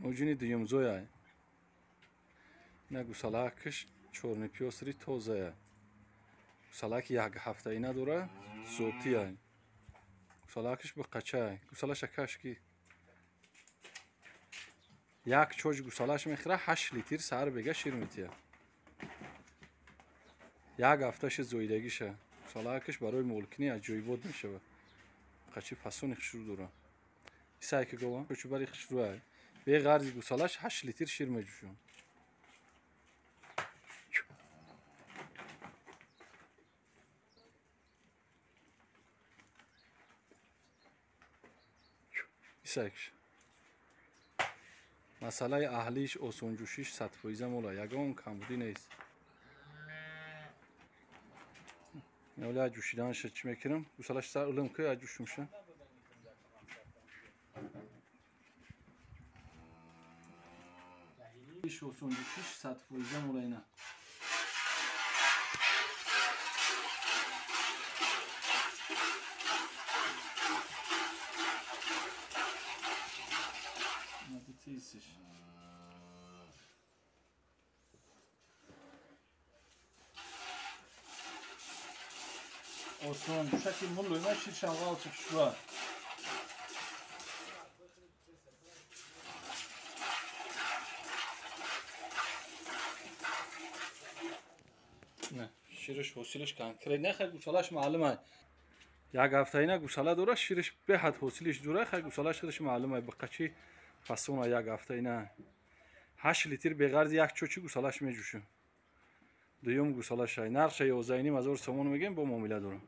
Муҷини дуюмзоя. Ина гусалакаш чорни пёсри тозая. Гусалак як ҳафтаина дора, зотия. Гусалакаш биқачай. Гусалаша кашки. Як чоч гусалаш мехӯра, 8 литр саҳар бега шир метия. Як ҳафташи зоидагиша. Гусалакаш барои молкинӣ аҷоибот мешавад. Қачи фасони хушрӯ дора. Исай ки гова, кӯчубари хушрӯай. Беғарзи гусалаш 8 литр шир меҷӯшад. Исайкш. Масъалаи аҳлиш, осонҷӯшиш 100% мола, ягон камбудӣ нест. Оля ҷӯшиданша чӣ мекунам? Гусалаш сар улим ки ҷӯшумша. Осонҷӯшиш 100% мола ина. Тисиш. Осон ҷӯшаки муллӯйма ширшам ғалчи хушрӯа. Не, шириш ҳосилиш конкрет не, хай гусалаш маълум ай. Як ҳафтаина гусала дора, шириш беҳад ҳосилиш дура, хай гусалаш худаш маълум ай, биқачи фасона як ҳафтаина. 8 литр беғарзи як чочи гусалаш меҷӯшад. Дуюм гусалаш ай. Нархша 11,5 ҳазор сомон мегем, бо муомила дорам.